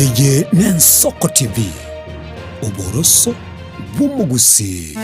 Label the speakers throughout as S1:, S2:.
S1: Eye n'Ensoko TV, oboroso bw'omogusii.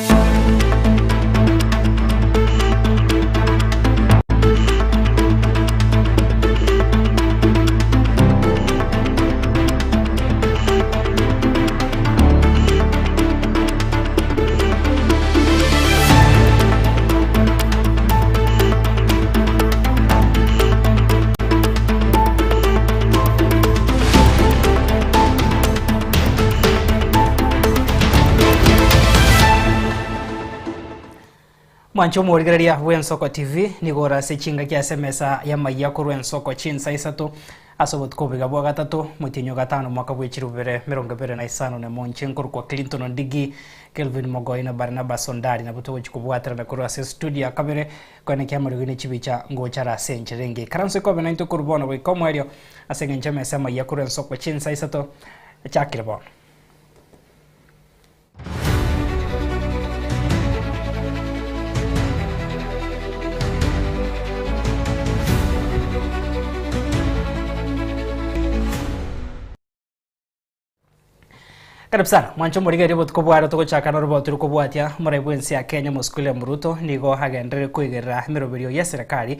S2: Mwanche omorigereria bw'Ensoko TV nigo ore ase chingaki ase emesa y'amayia korwa Ensoko chinsa isato ase obotuko oboiga bwa gatato motienyi o gatano omwaka bwe chilifu bibere emerongo ebere na isano na emo. Inche nkorokwa Clinton Ondigi, Kelvin Mogoi na Barnabas Ondari nabwo togochia kobwaterana korwa ase estudio ya kabere Koenekia amariogi ne chibicha ngocha are ase enchera engiya. Ikaranso ikobe naintwe korwa bono goika omoerio, ase engencho emesa y'amayia korwa ensoko chinsa isato echakire bono. Karibu sana mwanche omorigereria obotuko bwaro togochaka noroboti rokobwatia omorai bwensi ya Kenya Mosike William Ruto nigo agenderere koigerera emeroberio y'eserekari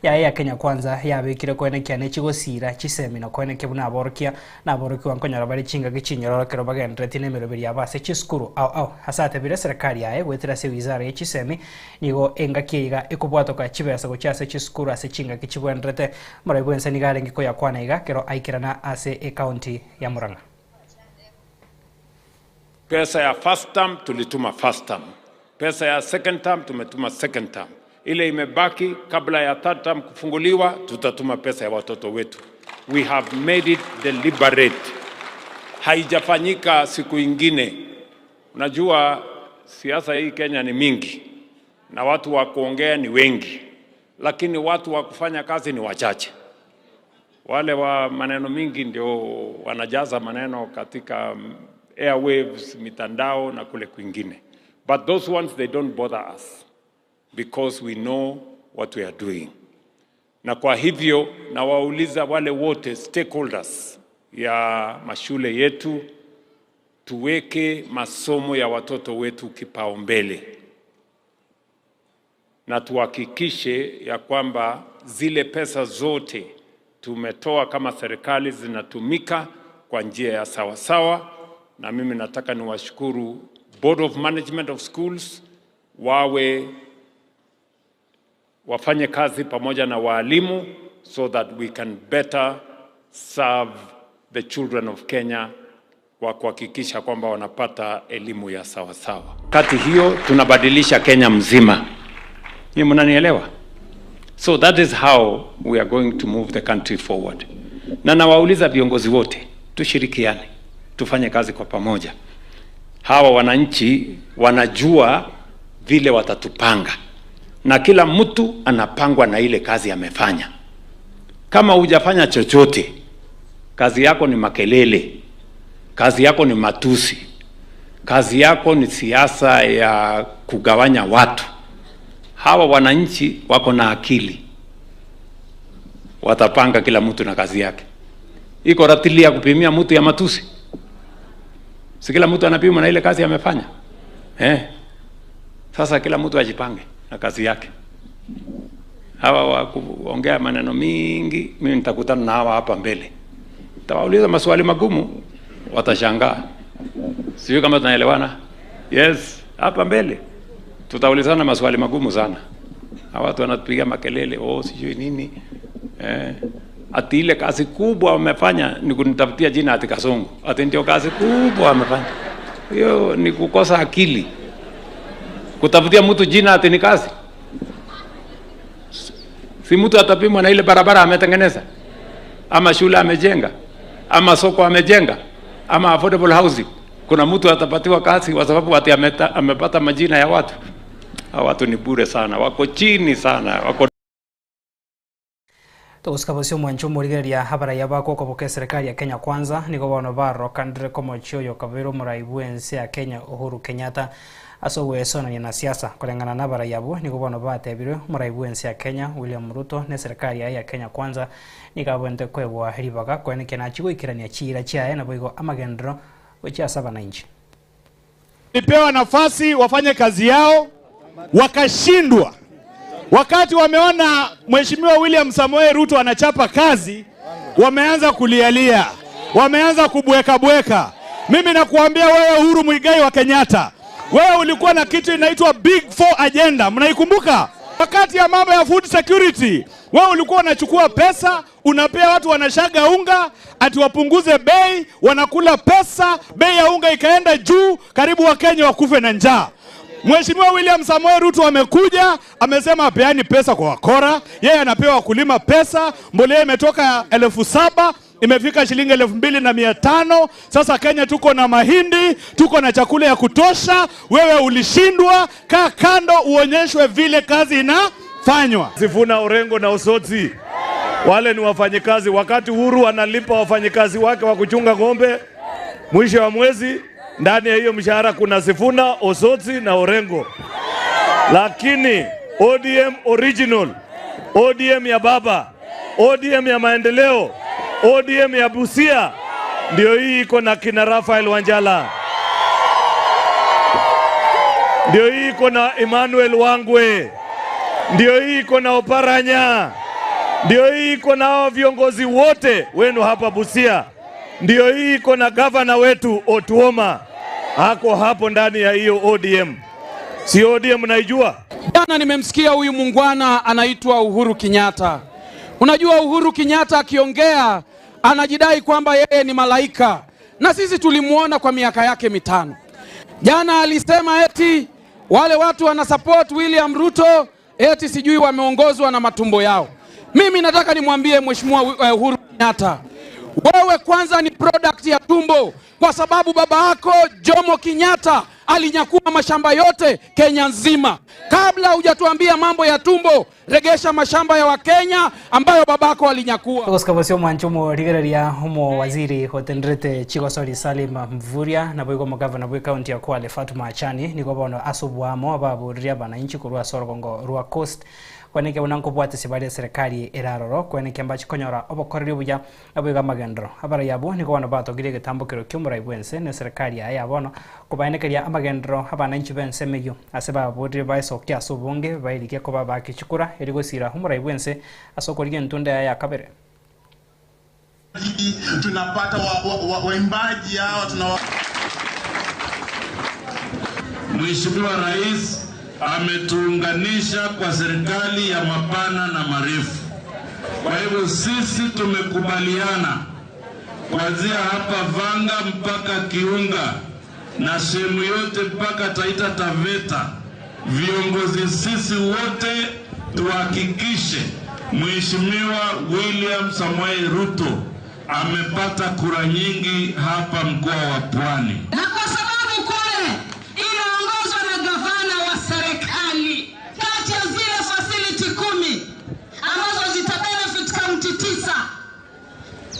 S2: yaye ya Kenya Kwanza yabekire koenekia nechigosira chisemi na koenekia buna aborokia na aborokigwa nkonyora bare chingaki chinyororo ekero bagenderetie nemeroberio yabo ase chisukuru ao ao. Ase atebire eserekari yaye goetera ase wizara ye chisemi nigo engaki eye iga ekobwatoka chibesa gochia ase chisukuru ase chingaki chibwenderete. Omorai bwense nigo arenge koyakwana iga kero aikerana ase ecounty ya Murang'a.
S3: Pesa ya first term tulituma first term, pesa ya second term tumetuma second term, ile imebaki kabla ya third term kufunguliwa tutatuma pesa ya watoto wetu. We have made it deliberate, haijafanyika siku ingine. Unajua siasa hii Kenya ni mingi na watu wa kuongea ni wengi, lakini watu wa kufanya kazi ni wachache. Wale wa maneno mingi ndio wanajaza maneno katika airwaves, mitandao na kule kwingine. But those ones they don't bother us because we know what we are doing. Na kwa hivyo nawauliza wale wote stakeholders ya mashule yetu tuweke masomo ya watoto wetu kipaumbele na tuhakikishe ya kwamba zile pesa zote tumetoa kama serikali zinatumika kwa njia ya sawasawa. Na mimi nataka niwashukuru Board of Management of Schools wawe wafanye kazi pamoja na waalimu so that we can better serve the children of Kenya kwa kuhakikisha kwamba wanapata elimu ya sawasawa. Kati hiyo tunabadilisha Kenya mzima. Ni mnanielewa? So that is how we are going to move the country forward. Na nawauliza viongozi wote tushirikiane, tufanye kazi kwa pamoja. Hawa wananchi wanajua vile watatupanga, na kila mtu anapangwa na ile kazi amefanya. Kama hujafanya chochote, kazi yako ni makelele, kazi yako ni matusi, kazi yako ni siasa ya kugawanya watu. Hawa wananchi wako na akili, watapanga kila mtu na kazi yake. Iko ratili ya kupimia mtu ya matusi, si kila mtu anapimwa na ile kazi amefanya eh? Sasa kila mtu ajipange na kazi yake. Hawa wa kuongea maneno mingi, mimi nitakutana na hawa hapa mbele, nitawauliza maswali magumu, watashangaa. Sijui kama tunaelewana. Yes, hapa mbele tutaulizana maswali magumu sana. Hawa watu wanatupiga makelele, oh, sijui nini eh. Ati ile kazi kubwa wamefanya ni kunitafutia jina ati Kasongo, ati ndio kazi kubwa wamefanya. Hiyo ni kukosa akili, kutafutia mtu jina ati ni kazi. Si mtu atapimwa na ile barabara ametengeneza, ama shule amejenga, ama soko amejenga, ama affordable housing. Kuna mtu atapatiwa kazi kwa sababu ati ameta, amepata majina ya watu. Hawa watu ni bure sana, wako chini sana, wako.
S2: Togosika bosio omwancho omorigereria abaraiya bakwo okoboka eserekari ya Kenya Kwanza nigo bono barokanire komochia oyo okabeire omorai bwense ya Kenya Uhuru Kenyatta ase ogwesonania na siasa. Koreng'ana na abaraiya abwo nigo bono batebirwe omorai bwense ya Kenya William Ruto na eserekari yaye ya Kenya Kwanza nigo abwenerete koegwa ribaga koenekia nachie goikerania chiira chiaye naboigo amagenderero gochia ase abanainchi.
S4: Walipewa nafasi wafanye kazi yao wakashindwa. Wakati wameona Mheshimiwa William Samoei Ruto anachapa kazi, wameanza kulialia, wameanza kubweka bweka. Mimi nakuambia wewe Uhuru Muigai wa Kenyatta, wewe ulikuwa na kitu inaitwa Big Four agenda, mnaikumbuka? Wakati ya mambo ya food security, wewe ulikuwa unachukua pesa unapea watu wanashaga unga ati wapunguze bei, wanakula pesa, bei ya unga ikaenda juu, karibu Wakenya wakufe na njaa. Mheshimiwa William Samoei Ruto amekuja amesema apeani pesa kwa wakora, yeye anapewa wakulima pesa. Mbolea imetoka 7,000 imefika shilingi 2,500. Sasa Kenya tuko na mahindi, tuko na chakula ya kutosha. Wewe ulishindwa, kaa kando uonyeshwe vile kazi inafanywa.
S5: Sifuna, Orengo na Osotsi wale ni wafanyikazi. Wakati Uhuru analipa wafanyikazi wake wa kuchunga ng'ombe mwisho wa mwezi, ndani ya hiyo mshahara kuna Sifuna, Osotsi na Orengo. Lakini ODM original, ODM ya baba, ODM ya maendeleo, ODM ya Busia ndio hii iko na kina Rafael Wanjala, ndio hii iko na Emmanuel Wangwe, ndio hii iko na Oparanya, ndio hii iko na hao viongozi wote wenu hapa Busia, ndio hii iko na gavana wetu Otuoma, ako hapo ndani ya hiyo ODM. Si ODM naijua?
S6: Jana nimemsikia huyu muungwana anaitwa Uhuru Kenyatta. Unajua Uhuru Kenyatta akiongea anajidai kwamba yeye ni malaika, na sisi tulimuona kwa miaka yake mitano. Jana alisema eti wale watu wana support William Ruto eti sijui wameongozwa na matumbo yao. Mimi nataka nimwambie Mheshimiwa Uhuru Kenyatta, wewe kwanza ni product ya tumbo, kwa sababu baba yako Jomo Kenyatta alinyakua mashamba yote Kenya nzima. Kabla hujatuambia mambo ya tumbo, regesha mashamba ya Wakenya ambayo babako alinyakua.
S2: Ogosika bosio omwancho omorigereria omowaziri otenderete chigosori Salim Mvurya naboigo omogavana bwe county ya Kwale Fatuma Achani nigo bono ase oboamo baboririe abananchi korwa ase orogongo rwa Coast kwenekea buna nkobwatisia bare eserekari ere aroro kwenekea mbachikonyora obokoreri obuya naboigo amagenderero. Abarai abwo nigo bono batogirie egetambokero kia omorai bwa ense na eserekari yaye ya bono kobaenekeria amagenderero abananchi ba ense emeyio ase baborire baesokia ase obonge baerigie koba bakichikura eri gosira omorai bwa ense ase okorigia entunda yaye ya kabere.
S7: Tunapata waimbaji hawa tunawa...
S8: Mheshimiwa Rais ametuunganisha kwa serikali ya mapana na marefu. Kwa hivyo sisi tumekubaliana kuanzia hapa Vanga mpaka Kiunga na sehemu yote mpaka Taita Taveta, viongozi sisi wote tuhakikishe Mheshimiwa William Samoei Ruto amepata kura nyingi hapa mkoa wa Pwani.
S9: Na kwa sababu kule inaongozwa na gavana wa serikali, kati ya zile facility 10 ambazo zitabenefit kaunti 9,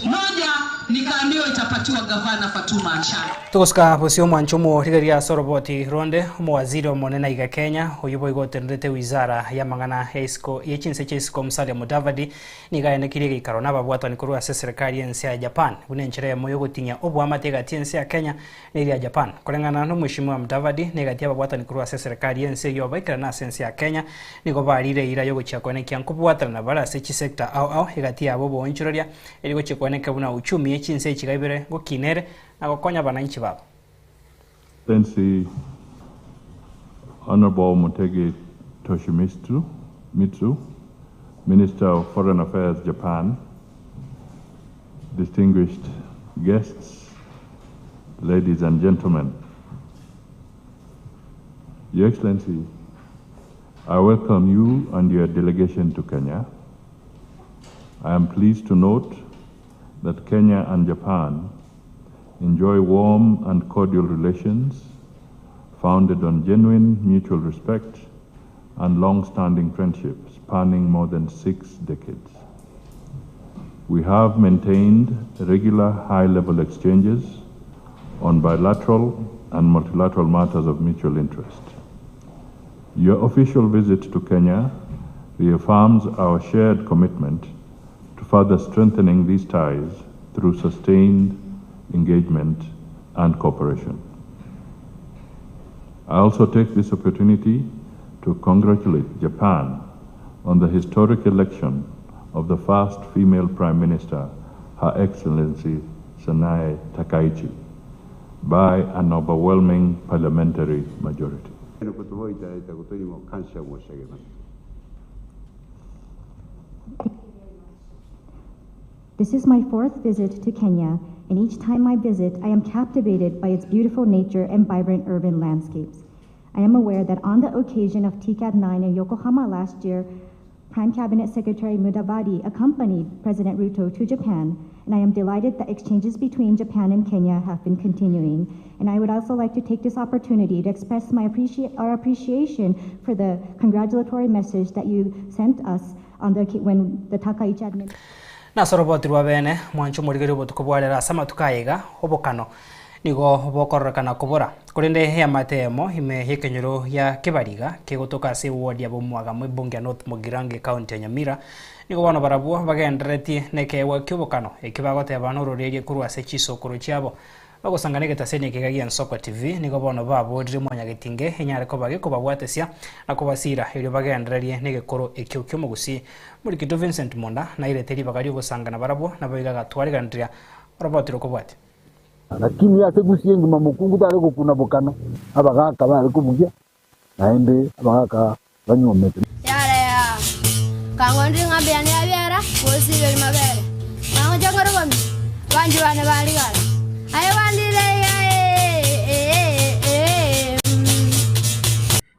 S9: moja nikaambiwa itapatiwa gavana Fatuma Achani.
S2: Togosika bosio omwancho omorigereria ase oroboti ronde omowaziri omonene iga Kenya oyio boigo otenderete wizara ya amang'ana ya isiko ya chinse chia isiko Musalia Mudavadi niga aenekirie egeikaro na ababwatani korwa ase eserekari y'ense ya Japan buna enchera eyemo yogotinya oboamate egati y'ense ya Kenya na eria ya Japan. Koreng'ana na omweshimiwa Mudavadi na egati y'ababwatani korwa ase eserekari y'ense eyio baikerana ase ense ya Kenya nigo barire eira yogochia koenekia nkobwaterana bare ase chisector ao ao egati yabo oboonchoreria eri gochia koenekia buna uchumi echinse echiga ibere ngokinere na gokonya abananchi babo.
S10: Excellency Honorable Motegi Toshimitsu, Mitsu, Minister of Foreign Affairs, Japan, distinguished guests, ladies and gentlemen. Your Excellency, I welcome you and your delegation to Kenya. I am pleased to note that Kenya and Japan enjoy warm and cordial relations founded on genuine mutual respect and long-standing friendship spanning more than 6 decades. We have maintained regular high-level exchanges on bilateral and multilateral matters of mutual interest. Your official visit to Kenya reaffirms our shared commitment to further strengthening these ties through sustained engagement and cooperation. I also take this opportunity to congratulate Japan on the historic election of the first female Prime Minister, Her Excellency Sanae Takaichi, by an overwhelming parliamentary majority.
S11: の言葉をいただいたことにも感謝申し上げます。
S12: This is my fourth visit to Kenya, and each time I visit, I am captivated by its beautiful nature and vibrant urban landscapes. I am aware that on the occasion of TCAT 9 in Yokohama last year, Prime Cabinet Secretary Mudavadi accompanied President Ruto to Japan, and I am delighted that exchanges between Japan and Kenya have been continuing. And I would also like to take this opportunity to express my appreci- our appreciation for the congratulatory message that you sent us on the, when the Takaichi administration.
S2: Nase oroboti rwa bene, mwanche omorigereria obotuko bwa rero ase amatuko aya iga, obokano nigo bokororekana kobora. Korende eamate eyemo ime y'ekenyoro gia Kebariga kegotoka ase eward ya Bomwagamo ebunge ya North Mugirango ecounty ya Nyamira, nigo bono barabwo bagendereretie nekeegwa ki'obokano ekio bagoteba nororeria korwa ase chisokoro chiabo. Bagosangana egetaseni eke iga gi'Ensoko TV, nigo bono baborire Mwanyagetinge enyare koba gekobabwatesia na kobasiira erio bagendererie negekoro ekio ki'omogusii. Morikito Vincent Monda nairete ribaga ri'ogosangana barabwo naboigo agatwariganiria oroboti rokobwatia.
S13: Lakini ase gusii engima mokungu tare gokuna bokano, abagaka bare kobugia, naende abagaka banyuomete.
S14: Yare kang'ondi ng'a mbuya niabiara, gosiberi mabere, Ng'angocha ng'orogomi, abanchi bane barigara, Aye gwandire iga ee ee mm.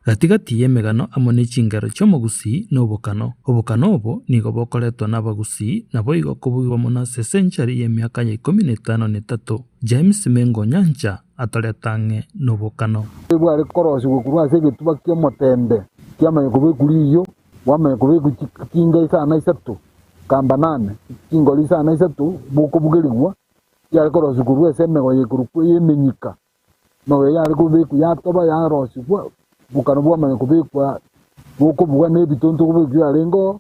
S15: Gati-gati y'emegano amo ne chingero chi'omogusii na obokano. Obokano obo nigo bokoretwa n'abagusii, naboigo kobugigwa mono ase esenchari y'emiaka ya ikomi na etano na etato. James Mengo Nyancha atoreta ang'e nobokano.
S13: Bware korosigwa korwa ase egetuba ki'omotembe, kiamanya kobekwa riiyo, bwamanya kobekwa chinga isano na isato, kamba nane, chingori isano na isato, bokobugerigwa, kiare korosigwa korwa ase emegoye ekorokwa ey'emenyika. Emegoye yare kobekwa yatoba yarosigwa, bokano bwamanya kobekwa bokobugwa na ebitonto kobekwa biarenge oo,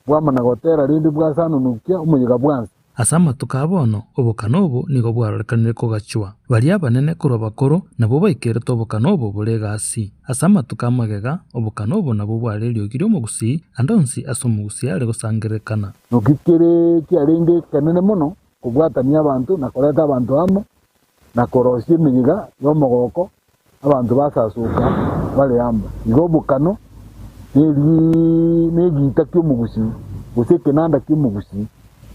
S13: bwamana gotera rende bwasanonokia omoyega bwansi.
S15: Ase amatuko a bono, obokano obo nigo bwarorekanire kogachwa. Baria abanene korwa abakoro nabwo baikerete obokano obo bore egasi. Ase amatuko a magega, obokano obo nabwo bware eriogi ri'omogusii ande onsi ase omogusii are gosangererekana.
S13: Naki kere kiarenge ekenene mono kobwatania abanto na koreta abanto amo, na korosia emeyega y'omogoko, abanto basasoka bare amo. Igo obokano negeita ki'omogusii, gose ekenanda ki'omogusii,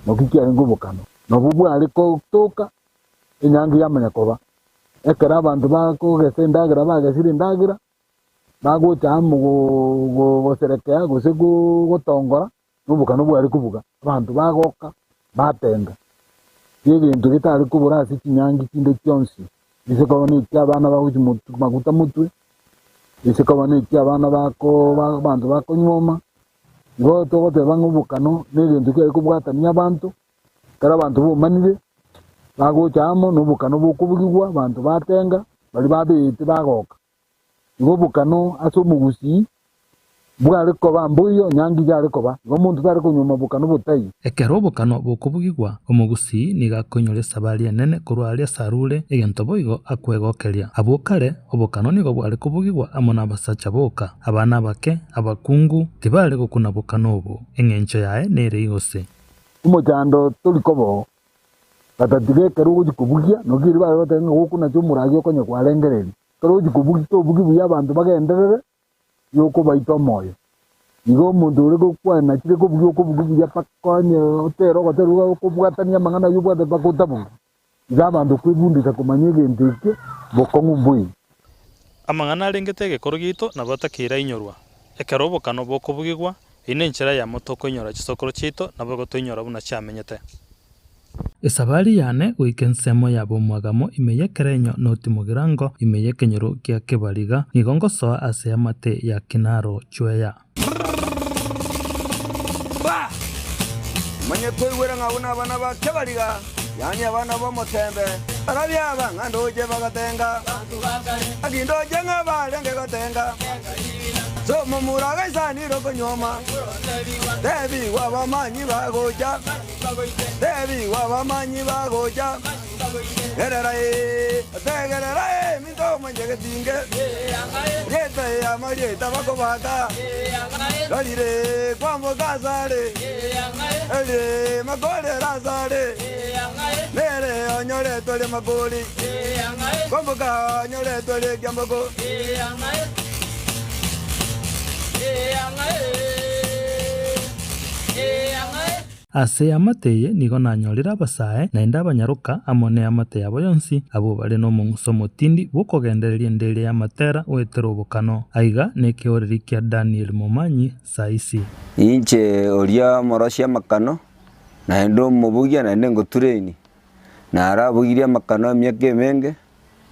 S13: naki kiarenge obokano. Nabwo bware gotoka enyangi yamanya koba. Ekero abanto bakogesa endagera bagesire endagera, bagocha amo goserekea gose gotongora, nobokano bware kobuga, abanto bagoka, batenga. Egento getare kobora ase chinyangi chinde chionsi, gese koba nekia abana bagochia motwe maguta motwe, gese koba nekia abana bako abanto bakonyuoma. Igo togoteba ng'a obokano negento kiare kobwatania abanto, ekero abanto bomanire, bagocha amo, na obokano bokobugigwa, abanto batenga, baria babeete bagoka. Igo obokano ase omogusii bware koba mboiyo, nyangi yare koba. Igo omonto tare konyuoma bokano botaiyo.
S15: Ekero obokano bokobugigwa, omogusii nigo akoinyora esabari enene korwa aria asarure egento boigo akwegokeria. Abwo kare, obokano nigo bware kobugigwa amo nabasacha boka. Abana abake, abakungu, tibare gokuna bokano obo. Eng'encho yaye nere igose.
S13: Omochando tori koba oo. Batatiga ekero ogochia kobugia, nokia erio bare goteba ng'a gokonacha omoragi okonye kwarengereria. Ekero ogochia kobugia tobugia buya abanto bagenderere, yokobaita omoyo. Igo omonto ore gokwana chire kobugia okobugia buya mpaka onye otere ogotera iga okobwatania amang'ana ayio obwate mpaka otabugie. Iga abanto kwebundisa komanya egento ekio bokong'u mbuya.
S15: Amang'ana arengete egekoro giaito nabo atakeire ainyorwa. Ekero obokano bokobugigwa, eyio nenchera eyemo tokoinyora chisokoro chiaito nabo egotoinyora buna chiamenyete. Esabari yane goika ensemo ya bomwagamo ime y'ekerenyo noti mogirango ime y'ekenyoro gia Kebariga, nigo ngosoa ase amate ya Kinaro Chweya.
S16: Onye koigwera ng'a buna abana ba kebariga, yaani abana b'omotembe, barabwo aba ng'a ndoche bagatenga, naki ndoche ng'a barenge gotenga. Ase omomura agaisanire okonyuoma, tebigwa abamanyi bagocha, tebigwa abamanyi bagocha, Gerera ee, tegerera ee, minto omanye getinge, rieta ee amarieta bakobaka, rorire kwamboka asare, rorire makorera asare, nere onyoretwe ria makori, kwamboka onyoretwe ria ekiamboko.
S15: Ase eamate eye nigo nanyorire abasae, naende abanyaroka, amo neamate yabo yonsi, abwo bare nomong'uso omotindi bw'okogendereria enderia y'amatera goetera obokano. Aiga nekeoreri kia Daniel Momanyi Saisi.
S11: Inche oria omorosia amakano, naende omobugia, naende ngotureni, narabugirie amakano emiaka emenge,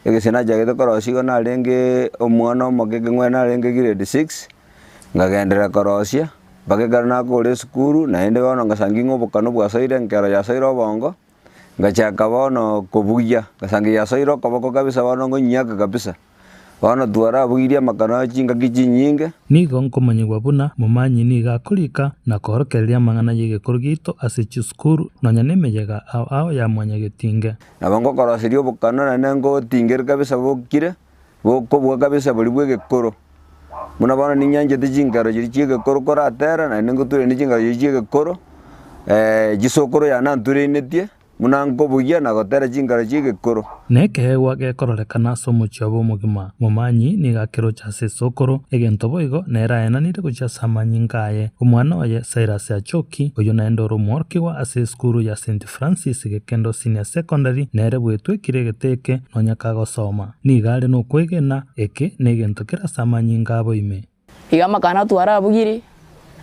S11: egese nachagete korosia igo narenge omwana omoke ekeng'were narenge grade six, Nkagenderera korosia, mpaka ekero nakora esukuru, naende bono ngasangia ng'a obokano bwasoire enkero yasoire obongo, ngachaka bono kobugia, ngasangia yasoire okoboko kabisa bono ngonyiaka kabisa. Bono twarabugirie amakano aye chingaki chinyinge.
S15: Nigo nkomanyigwa buna Momanyi nigo akorika na koorokereria amang'ana y'egekoro giaito ase chisukuru nonya nemeyega ao ao ya mwanyagetinge.
S11: Nabo ngokoroseria obokano naende ngotingeria kabisa bokire, bokobua kabisa boria bw'egekoro. Buna bono ninyanchete chinkero chiria chi'egekoro koratera, naende ngoturanie chinkero chiria chi'egekoro, chisokoro yane anturenetie, buna nkobugia na gotera chinkero chi'egekoro.
S15: Nekeegwa gekororekana ase omochie obo omogima. Momanyi nigo akeroche ase esokoro, egento boigo nere aenanire gochia ase amanyinga aye. Omwana oye Cyrus Achoki, oyio naende ore omworokigwa ase esukuru ya St Francis Gekendo Senior Secondary, nere bwetwekire egete eke nonya kagosoma. Nigo are nokwegena, eke negento kere ase amanyinga abo ime.
S17: Iga amakano twarabugire,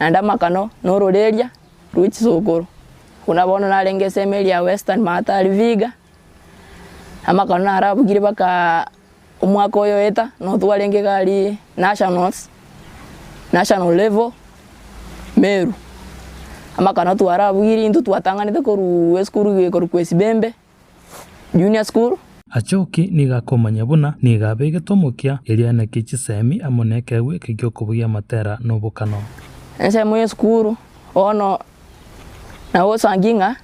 S17: naende amakano nororeria rwe chisokoro. Buna bono narenge esemo eria ya Western Mathari Vihiga, amakano narabugire mpaka omwaka oyo oeta, noo twarenge iga aria nationals, national level, Meru. Amakano twarabugire intwe twatang'anete korwa esukuru ekorokwa Esibembe. Junior School.
S15: Achoki nigo akomanya buna nigo abegete omokia erio aneke chisemi amo nekeegwa eke gi'okobugia amatera na obokano.
S17: Ensemo y'esukuru bono nabo osangi ng'a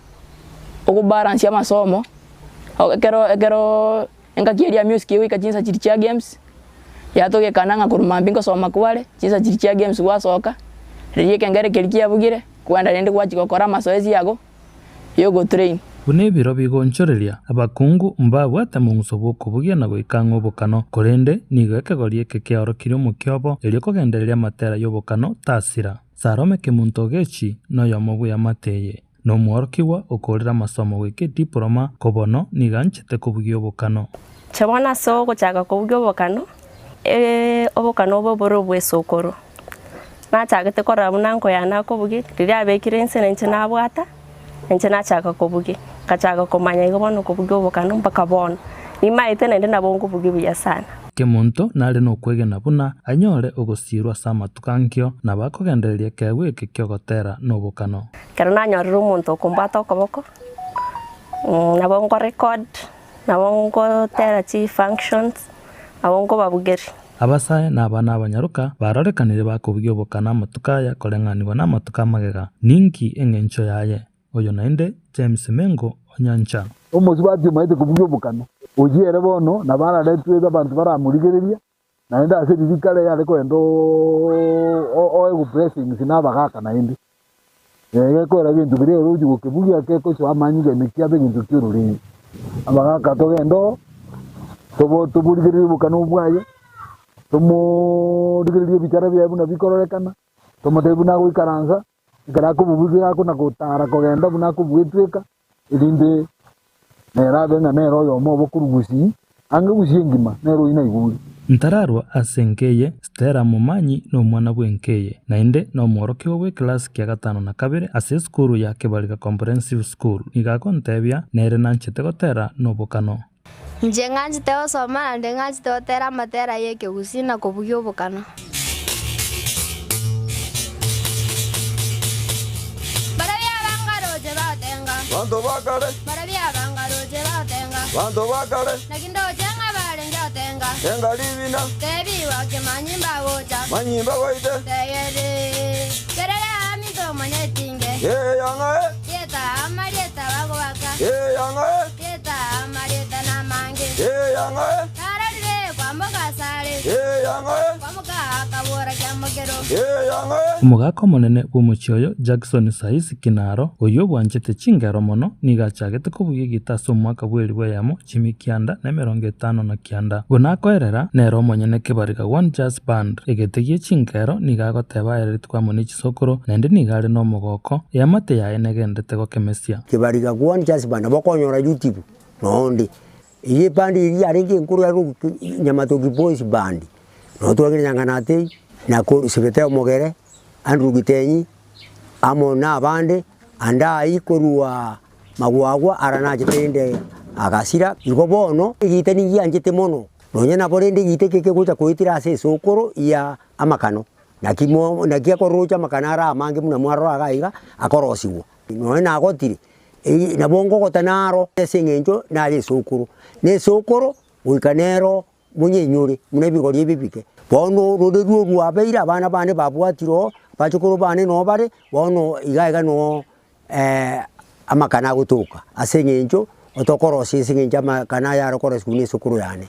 S17: okobalansia amasomo ekero ekero engaki eria ya music egoika chinsa chiria chia games yatogekana ng'a korwa mambia nkosoma kware chinsa chiria chia games gwasoka riria ekengere keria kiabugire kwenda rende gwachia gokora amazoezi ago. y'ogotrain.
S15: Buna ebiro bigonchoreria, abakungu mbabwate mong'uso bw'okobugia na goika ang'e obokano, korende nigo ekegori eke kiaorokirie omokia obo, erio kogendereria amatera y'obokano tasira. Salome Kemunto Ogechi noyomo bw'eamate eye, nomworokigwa okoorire amasomo goika ediploma, ko bono nigo anchete kobugia obokano.
S18: Inche bono ase ogochaka kobugia obokano, obokano obo bore obw'esokoro. Nachagete korora buna nkoyana akobugia, riria abekire inse na inche nabwata, na inche nachaka kobugia. Ngachaka komanya igo bono kobugia obokano mpaka bono. Nimaete naende nabo nkobugia buya sana.
S15: Kemonto nare nokwegena buna anyore ogosiirwa ase amatuko ankio, nabo akogendereria ekeegwa eke ki'ogotera nobokano.
S18: Ekero nanyorire omonto okombwata okoboko, nabo nkorecord, nabo ngotera chifunctions, nabo nkobabugeria.
S15: Abasae na abana abanyaroka barorekanire bakobugia obokano amatuko aya koreng'anigwa namatuko amagega. Ninki engencho yaye? Oyo naende James Mengo Onyancha.
S13: Omosubati omaete kobugia obokano, oyio ere bono nabo araretwe abanto baramorigereria, naende ase riria kare yare kogenda oegwe blessings na abagaka naende. Gekoera egento keria ere ochi gokebugia kegosoa amanyinga ime kiabe egento kia ororeri. Abagaka togende oo, tobo toborigererie obokano bwaye, tomoorigererie ebichara biaye buna bikororekana, tomotebie buna agoikaransa, ekero akobobugia akona gotara kogenda buna akobwetweka, erinde nere abe ng'a nere oyomo obo korwa gusii, ang'e gusii engima, nere oyio naigure.
S15: Ntararwa ase enka eye, Stella Momanyi nomwana bw'enka eye, naende nomworokigwa bw'ekelasi kia gatano na kabere ase esukuru ya Kibarika Comprehensive School. Nigo agontebia nere nanchete gotera nobokano.
S14: Inche ng'anchete gosoma naende ng'anchete gotera amatera y'ekegusii na kobugia obokano. Barabwo abangaroche.
S16: Banto ba kare.
S14: Barabwo abangaroche bagotenga.
S16: Banto ba kare.
S14: Naki ndoche ng'a barenge gotenga.
S16: Tenga ribina.
S14: Tebigwa kemanyimba agocha.
S16: Manyimba goite.
S14: Tegere. Kerere aminto omonyetinge.
S16: Ee yang'ae.
S14: Rieta amarieta bagobaka.
S16: Ee yang'ae.
S14: Rieta amarieta namange.
S16: Ee yang'ae.
S14: Narorire kwamboka asare.
S16: Ee yang'ae.
S14: Kwamoka akabora kiamokero.
S16: Ee yang'ae.
S15: Omogaka omonene bw'omochie oyo, Jackson Saisi Kinaro, oyio bwanchete chingero mono, nigo achagete kobugia egita ase omwaka bw'elifu eyemo, chimi kianda, na emerongo etano na kianda. Buna akoerera, nere omonyene Kebariga One Jazz Band, egete gie chingero, nigo agoteba aereretwe amo ne chisokoro, naende nigo are nomogoko, eamate yaye negenderete gokemesia.
S19: Kebariga One Jazz Band, nabo okonyora YouTube nonde. Eyio eband eria yarenge enkoro yare Nyamatoki Boys Band, nabo twagenda Nyanganatei, na ko Sebete Omogere, Andrew Gitenyi, amo na abande, ande ayio korwa Magwagwa ara nachete rende agasira, igo bono egita nigianchete mono, nonye nabo rende egita eke kegocha koetera ase esokoro ya amakano, naki mo naki akorocha amakano are amange buna mwarora iga iga, akorosigwa. Nonye nagotire, eyio nabo nkogota naro ase eng'encho nare esokoro, na esokoro goika nero monyenyore buna ebigori ebi ebike. Bono ororeria orwabeire abana bane babwatire oo, abachokoro bane noo bare, bono iga iga noo amakana agotoka ase eng'encho otokorosia ase eng'encho amakana aya are korosiwa buna esokoro yane.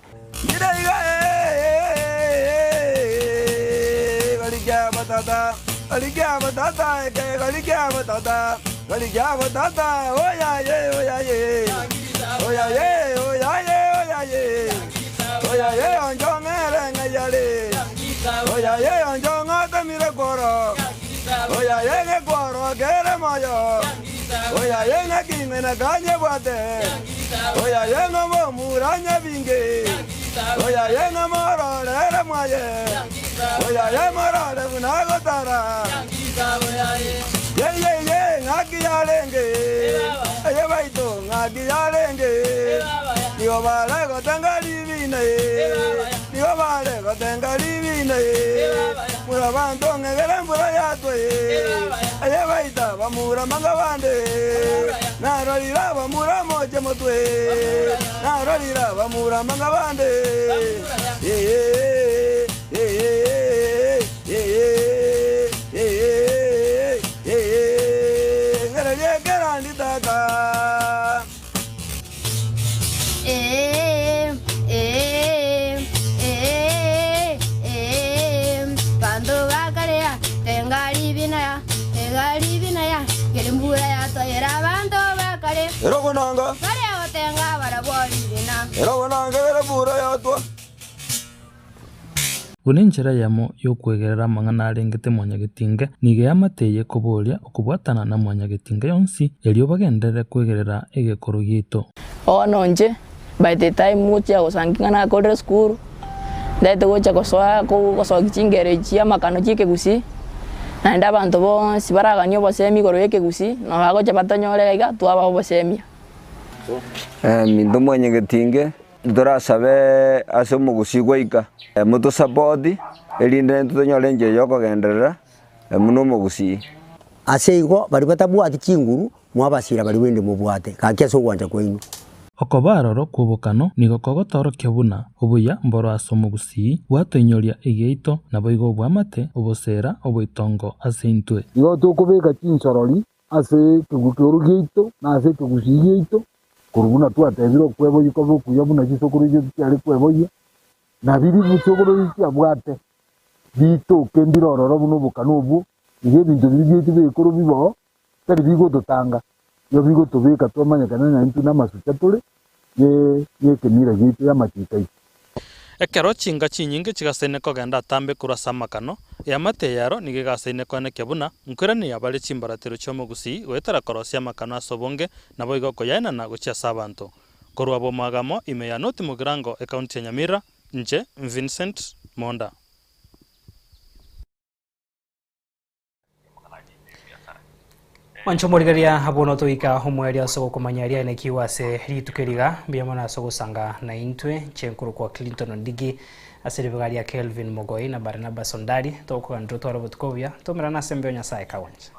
S19: Buna enchera eyemo y'okwegerera amang'ana arengete mwanyagetinge, nigo eamate eye ekoboria okobwatana na mwanyagetinge yonsi, erio bagenderere kwegerera egekoro giaito.
S17: Bono inche by the time ngochia gosangi ng'a nakorire esukuru, ndagete gocha gosoa gosokia chingero echi chia amakano chia ekegusii, naende abanto bonsi baraganie obosemi igoro ya ekegusii, nabo bagocha batonyore iga twabaa obosemia.
S11: Minto mwanyagetinge. Ntorasabe ase omogusii gwaika, motosapoti, erinde naintwe tonyore enchera y'okogenderera buna omogusii.
S19: Ase igo baria batabwati chinguru, mwabasiira baria bende mobwate, gaki ase ogwancha kwaino.
S15: Okoba aroro kw'obokano nigo kogotoorokia buna obuya mboro ase omogusii bwatoinyoria egeito, naboigo obwamate, obosera, oboitongo ase intwe.
S13: Igo tokobeka chinsorori ase ekegokeoro giaito na ase ekegusii giaito, korwa buna twatebire okweboyia kobe okuya buna chisokoro chiaito chiare kweboyia, na biria chisokoro echi chiabwate bitoke mbire ororo buna obokano obwo, igo ebinto biria biaito bi'eikoro biboo, tari bigototanga, igo bigotobeka twamanyekana ng'a intwe namasucha tore ye y'ekemira giaito y'amachiko aito.
S15: Ekero chinka chinyinge chigasaine kogenda atambe korwa ase amakano, eamate eyero nigo egasaine koenekia buna nkoirania bare chimbaratero chi'omogusii goetera korosia amakano ase obonge naboigo koyaenana gochia ase abanto. Korwa Bomagamo ime ya North Mugirango ekaunti ya Nyamira, inche Vincent Monda.
S2: Mwanche omorigereria abwo notoika omoerio ase ogokomanya aria aenekigwe ase rituko eri iga. Mbuya mono ase ogosanga naintwe. Inche nkorokwa Clinton Ondigi ase ribaga ria Kelvin Mogoi na Barnabas Ondari. Togokoganera otware obotuko obuya. Tomerane ase embeo Nyasaye kagoncha.